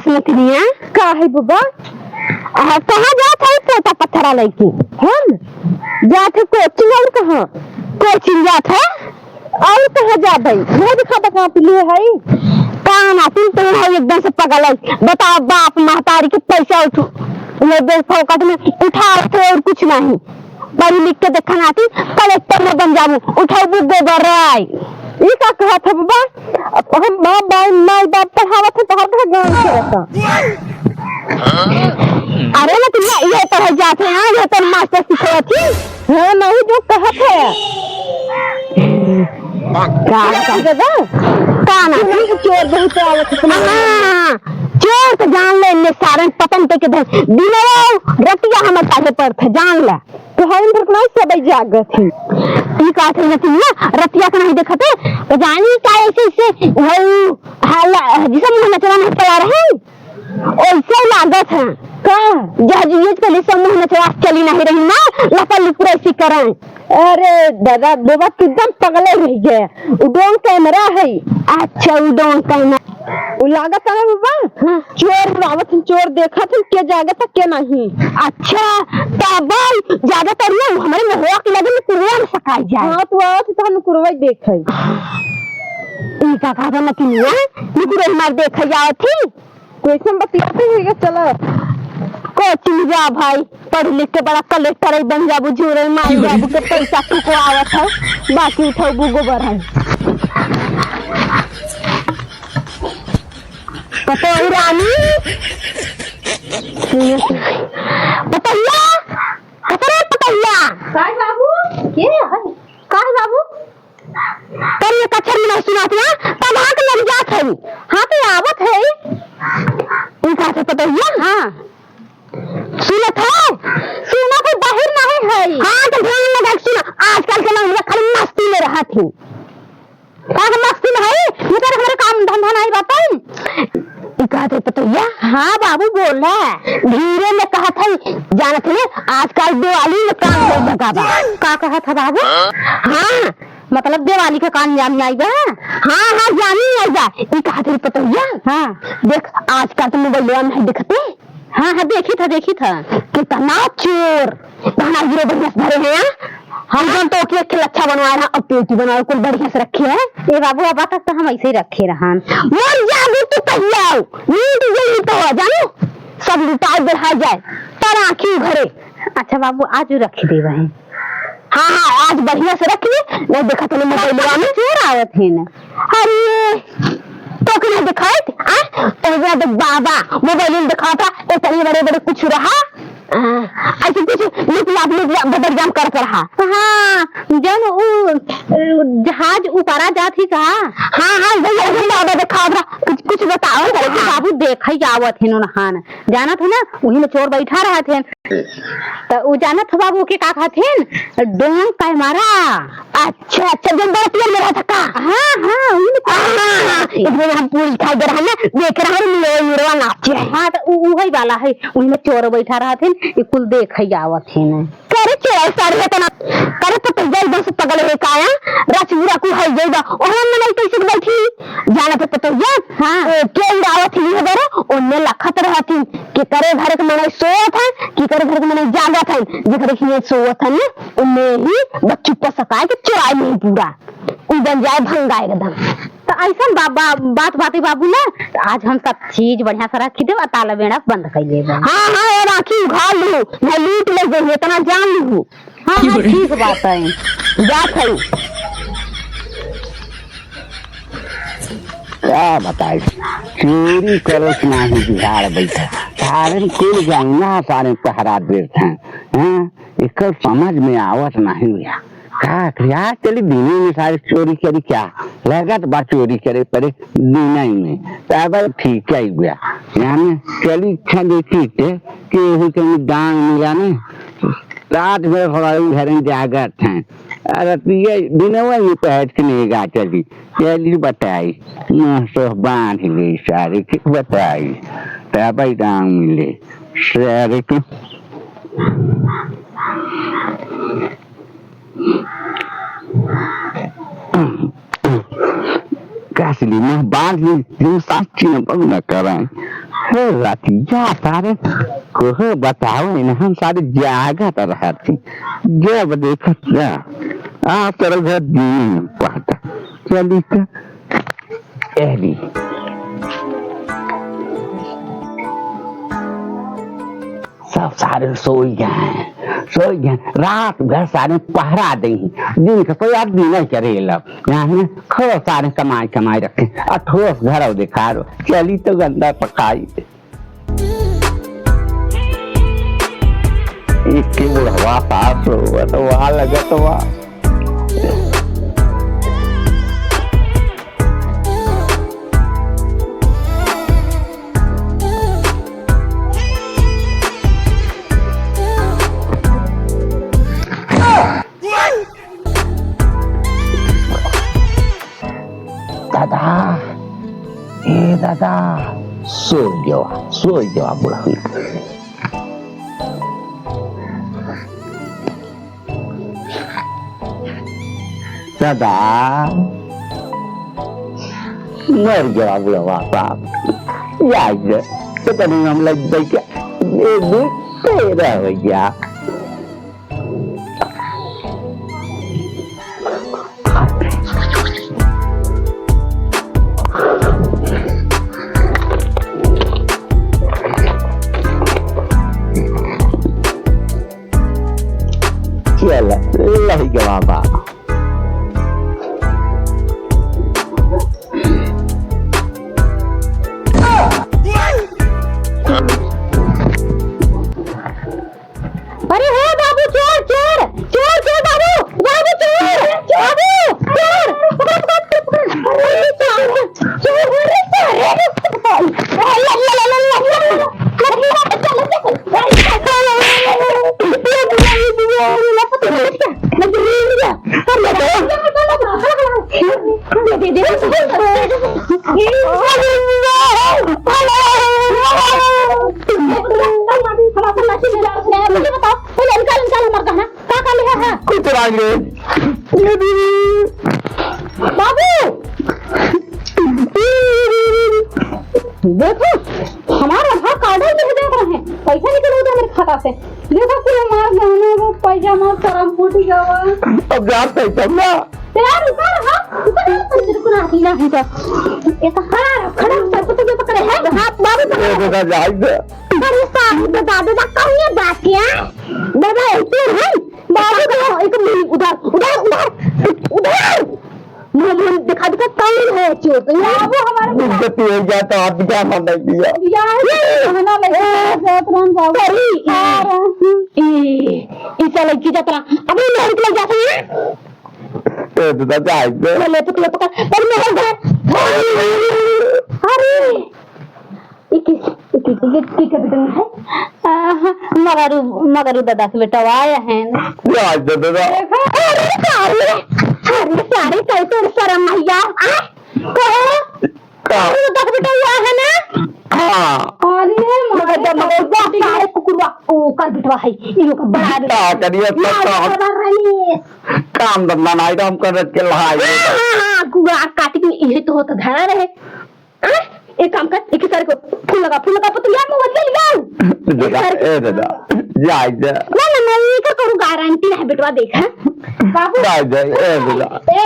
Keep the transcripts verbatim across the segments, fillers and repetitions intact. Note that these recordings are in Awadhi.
नतिनिया। का है बबा? आ, कहाँ जात है पोता पत्थरा लइके? हम जात है कोचिंग, और कहाँ? कोचिंग जात है? और कहाँ जाबे? मुँह दिखा बता कहाँ पे लिए है? का नातिन, तू है एकदम से पगल है। बताओ, बाप महतारी के पैसा उठू, वो दे फोकट में उठावत है और कुछ नहीं। पढ़ी लिख के देखा नाती, कलेक्टर न बन जाबू, उठौबू गोबर राय। ई का कहत है बबा? अब हम बाप, बाई, माई बाप पढ़ावत है, तोहर घर गाँव के रहता। अरे ना तुम ये पढ़ाई जात है, हाँ, ये तो मास्टर सिखावत ही। हाँ, नहीं जो कहत है। का कहत है बा? का ना? चोर बहुत आवत है तुम्हारे। हाँ, चोर तो जान ले, इन्ने सारन पतन के के धर। दिनवा रतिया हमर साथे पड़त है, जान ले। तो हम भर नाहीं सबइ जागत ही। ई का थे नतिनिया, रतिया के नाहीं देखत है, तो जानी का ऐसे, ऐसे, वही हाला, जैसे मुँह नचवा नहीं पड़ा रहे, ओइसे लागत है। का? जहाज ये पहले से मुँह नचवा चली नहीं रही ना, लपा लुपरा ऐसी करें। अरे दादा, बाबा तू एकदम पगले रह गए। उ ड्रोन कैमरा है। अच्छा, उ ड्रोन कैमरा। उ लागत है ना बाबा? हाँ। चोर उड़ावत हैं, चोर देखत हैं, के जागत है, के नहीं। अच्छा, तबल ज्यादातर ना हमरे में होक लगे में कुरुआ में सकाई जाए। हाँ, तू आवत है तो हम कुरुआ ही देखे। ई का कहा था नतिनिया? नुकुरे हमार देखे जावत ही। कैसन बतियाते हैं ये, चला। कोचिंग जा भाई, पढ़ लिख के बड़ा कलेक्टर ही बन जाबू, झूरे मार जाबू के पैसा फुकवावत है, बाकी उठौबू गोबर है। पतोही रानी, पतोहिया, अरे पतोहिया। काय बाबू? के है? काय बाबू? तोर एक अक्षर में नहीं सुनात ना, तब हाँ के लग जात है। हाँ, तो आवत है। ई का से पतोहिया? हाँ। सुनत है? सुनत है, बाहिर नहीं है। हाँ, तो ध्यान लगा के सुना। आजकल के लड़का खाली मस्ती में रहत है। का मस्ती में है? ये तो हमारे काम धंधा नहीं बताई। ई का से पतोहिया? हाँ बाबू, बोला। धीरे में कहत है, जानत है, आजकल दिवाली में काम नहीं लगा बा। का कहत है बाबू? हाँ। मतलब दिवाली के काम जाम आई बा? हाँ, हाँ, जाम आई बा। ई कहत रही पतोहिया? हाँ। देख, आजकल तो मोबाइलवा में है देखते। हाँ, हाँ, देखी था, देखी था। कितना चोर, कहना हीरो बढ़िया से धरे हैं, हाँ? हम जन तो ओके एक लच्छा बनवाए रहा, अब पेटी बनाए, कुल बढ़िया से रखे हैं। ए बाबू, अब तक तो हम ऐसे ही रखे रहन। मर जाबू तू कहिया, नींद यही तो हो, जानू, सब लुटाए बढ़ा जाए, पर आँखी उघरे। अच्छा बाबू, आज रख देबे हैं। हाँ, हाँ, आज बढ़िया से रख ली, नहीं देखा तूने मोबाइलवा में। चोर आवत है ना। अरे, तो के नहीं दिखाइत, आ? तो यहाँ देख बाबा, मोबाइल में दिखाता, इतने बड़े बड़े कुछ रहा। आ, ऐसे कुछ लिप लाप, लिप लाप, बदर जाम करत रहा। हाँ, जन उ, उ, जहाज ऊपरा जात ही का? हाँ, हाँ, वही, वही बाबा दिखावत रहा। कुछ, कुछ बताओ, अरे बाबू, देखा ही आवत है नोनहान। जानत हो ना, वही में चोर बैठा रहत है। त उ जानत हो बाबू के का कहथिन? डोंग कैमरा। अच्छा, अच्छा, जो बड़ा पियर में रहता का? हाँ, हाँ, उही में हाँ, हाँ, हाँ। एक दिन हम पूरी खाई दे रहा ना, देख रहा हूँ, मेरे, मेरे नाचे। हाँ, त उ, उही वाला है, उही में चोर बैठा रहथिन, ई कुल देखे आवत है ना। करे चोर सारे है तना, करे तो तैयार बस पगल है काया, रचमुरा कुल है गई बा, ओहन में नहीं कैसे बैठी? जानत है पतोहिया? हाँ। ओ, के उड़ावत ही हबरे, ओन्ने लखत रहथिन, केकरे घर के मनई सोवत है, केकरे घर के मनई जागत है, जेकरे हियाँ सोवत है ना, ओन्ने ही बस चुप्पा सकाए के चोराए नहीं पूरा। उ बन जाए भंगा एकदम। त ऐसन बा-, बा-, बात बाटे बाबू ना, त आज हम सब चीज बढ़िया से रखी देब, आ ताला बेड़ा बंद कर लेब। हाँ, हाँ, ये राखी उघार लू, मैं लूट ले जाइए, इतना जान लू। हाँ, हाँ, ठीक बात है। जात है। का बताई, चोरी करत नाही बिहार बैठा, सारे कुल गौना सारे पहरा देत हैं, हैं? एकर समझ में आवत नाही भैया, का करी? आज चली दिने में सारे चोरी करी क्या? लगत बा चोरी करे पड़े दिने में, तब ठीक है भैया। यानी चली इच्छा देखी थे कि यही कहीं दान मिला नहीं, रात भर हमारे घर में जागत हैं। अरे पिया, दिनवा में पहट के नहीं गा चली। चली बताई, न सो बांध ले सारे के बताई। तब दाम मिले सारे के। कासली न बांध ले, तुम साक्षी न बग न कराए। तो रतिया सारे कोहो बताओ इन्हन सारे जागत रहती। जब देखत ना, आ, तोरे घर दिन पड़ता। चली तो, एली। सब सारे सोई गए हैं, सोई गए हैं। रात भर सारे पहरा देइहीं। दिन का सोया, दिन ही करेला। यहाँ खूब सारे कमाई, कमाई रखे। आ ठोस घर और देखा रो। चली तो गंदा पकाई। इक्की बुढ़वा सास रोवत वा, लगत वा। दादा, ए दादा, सोई गवा, सोई गवा बुढ़ऊ। दादा, मर गवा बुढ़वा साहब। याद है, तो तनी हम लग जाए क्या? ए, तेरा हो गया। चल, लही गवा बा। अरे हे बाबू, चोर, चोर, चोर, चोर, बाबू, बाबू, चोर, बाबू, चोर, पकड़, पकड़, पकड़, पकड़। अरे, चोर, चोर, अरे, चोर, अरे, मुझे बताओ, पहले निकाल, निकाल हमार गहना। का, का लिहा है? कुछ ना ले। बाबू! देखो, हमार आधार कार्ड ही नहीं देख रहे हैं। पैसा निकल गया मेरे खाता से। देखो, पूरा हमार गहना, वो पैजामा, सारा फूट गया हुआ। अब जात है तब ना। यार, ऊपर, हाँ, ऊपर, ऊपर, बिल्कुल आती ना है तो। ये तो खड़ा रहो, खड़ा रहो, सर को तो ये पकड़े है। हाँ, बाबू, पकड़े। ये तो जाए दे। अरे, साहब, बता दे, बता, कौन ये बात है? बाबा, एक तो है, बाबू, तो एक मिनट, उधर, उधर, उधर, उधर। मुंह, मुंह दिखा, दिखा, कौन है चोर? तो ये बाबू हमारे इज्जत हो जाता, आप क्या समझ लिया? यार, ये कहना लगे, ए, जात रहन बाबू। अरे, आ रहा हूँ। ए, ई साला की जात रहा। अबे, लड़की लग जाते हैं। ए, तो जाए दे। ले, ले, पकड़, पकड़। पर मैं हर घर। अरे, ये किस, ये किस, ये किस, किस बेटा है? आहा, मगरू, मगरू दादा से बेटा आया है ना। जाए दे दादा। देखो, अरे, सारे, अरे, सारे, कई तो शर्म मैया। आ, कहो। का? अरे, दादा से बेटा आया है ना? हाँ। अरे, मगर मगर, मगर, वो सारे कुकुरवा, ओ, कर बेटवा है, ये लोग का बड़ा का करिए, मार सब काम। कर रही है। काम धंधा नाहीं, काम कर रख के लाई। हाँ, हाँ, हाँ, कुआ काटी के इहे तो होत धरा रहे। हाँ? एक काम कर, एक सारे को फूल लगा, फूल लगा, पतलिया में बदले लिया। दादा, एक सारे को ए दादा, जाए दे। ना, ना, ना, ये कर करू गारंटी है बेटवा, देख, हाँ? बाबू। जाए दे, ए दादा। ए,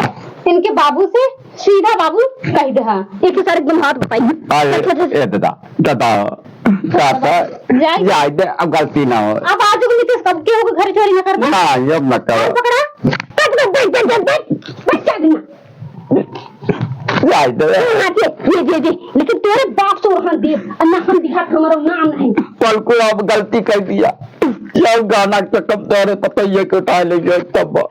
इनके बाबू से सीधा बाबू कह दे, हाँ। एक सारे एकदम हाथ बताइए। आ, ए, अच्छा, अच्छा। ए दादा, दादा, दादा, जाए दे। जाए दे, अब गलती ना हो। अब आज को नीतीश कब के होगा घर चोरी ना करबा? ना, ये अब ना करो। कान पकड़ा, काट दे, बैठ, बैठ, बैठ, बैठ, बैठ, बैठ, बैठ, जाए दे। हाँ, हाँ, दे, दे, दे, दे। लेकिन तेरे बाप से ओढ़न दे, और ना हम दिखा, हमारा नाम नहीं। कल को अब गलती कर दिया, क्या गाना के चक्कर तोरे पता ही है कि उठा ले गए तब।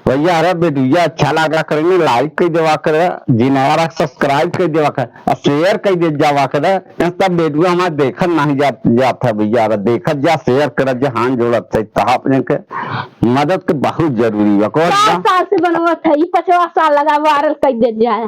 भैया, अरे वीडियो अच्छा लागला करे ने like कर देवा करे, जिनवारा subscribe कर देवा करे, और share कर दे जावा करे। ये सब वीडियो हमारे देखत नहीं जात, जात है भैया, अगर देखत जा, share करत जा, हाथ जोड़त है, तो आप जन के मदद के बहुत जरूरी है। कौन चार बा? साल से बनवत है, ई पचवा साल लगा viral कर दे जाए।